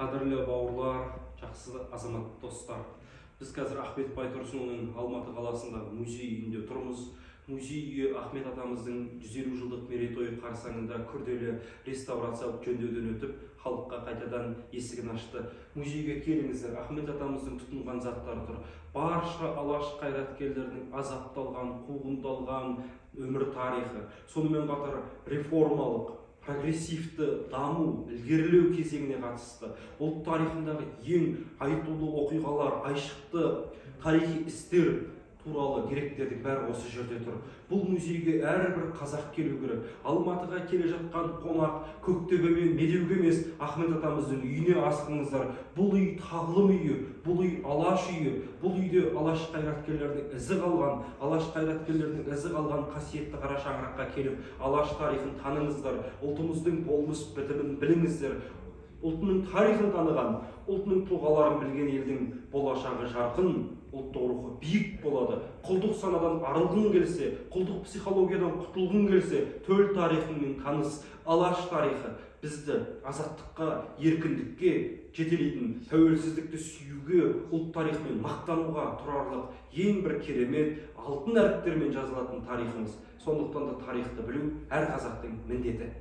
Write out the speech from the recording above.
Қадірлі бауырлар, жақсы азамат достар! Біз қазір Ахмет Байтұрсынұлының Алматы қаласындағы музей үйінде тұрмыз. Музей үйі Ахмет атамыздың 150 жылдық мерейтойы қарсаңында күрделі реставрациялық жөндеуден өтіп, халыққа қайтадан есігін ашты. Музейге келіңіздер. Ахмет атамыздың тұтынған заттары тұр. Барша Алаш қайраткерлерінің азапталған, қуғындалған өмір тарихы, сонымен қатар реформалық, прогрессивті даму, ілгерілеу кезеңіне қатысты ұлт тарихындағы ең айтулы оқиғалар, айшықты тарихи істер туралы деректердің бәрі осы жерде тұр. Бұл музейге әрбір қазақ келу керек. Алматыға келе жатқан қонақ Көктөбе мен Медеуге емес, Ахмет атамыздың үйіне асығыңыздар. Бұл үй — тағлым үйі, бұл үй — Алаш үйі. Бұл үйде Алаш қайраткерлерінің ізі қалған. Алаш қайраткерлерінің ізі қалған қасиетті қара шаңыраққа келіп, Алаш тарихын таныңыздар, ұлтымыздың болмыс бітімін біліңіздер. Ұлтының тарихын таныған, ұлтының тұлғаларын білген елдің болашағы жарқын, ұлттық рухы биік болады. Құлдық санадан арылғың келсе, құлдық психологиядан құтылғың келсе, төл тарихыңмен таныс. Алаш тарихы бізді азаттыққа, еркіндікке жетелейтін, тәуелсіздікті сүюге, ұлт тарихымен мақтануға тұрарлық ең бір керемет алтын әріптермен жазылатын тарихымыз. Сондықтан да тарихты білу — әр қазақтың міндеті.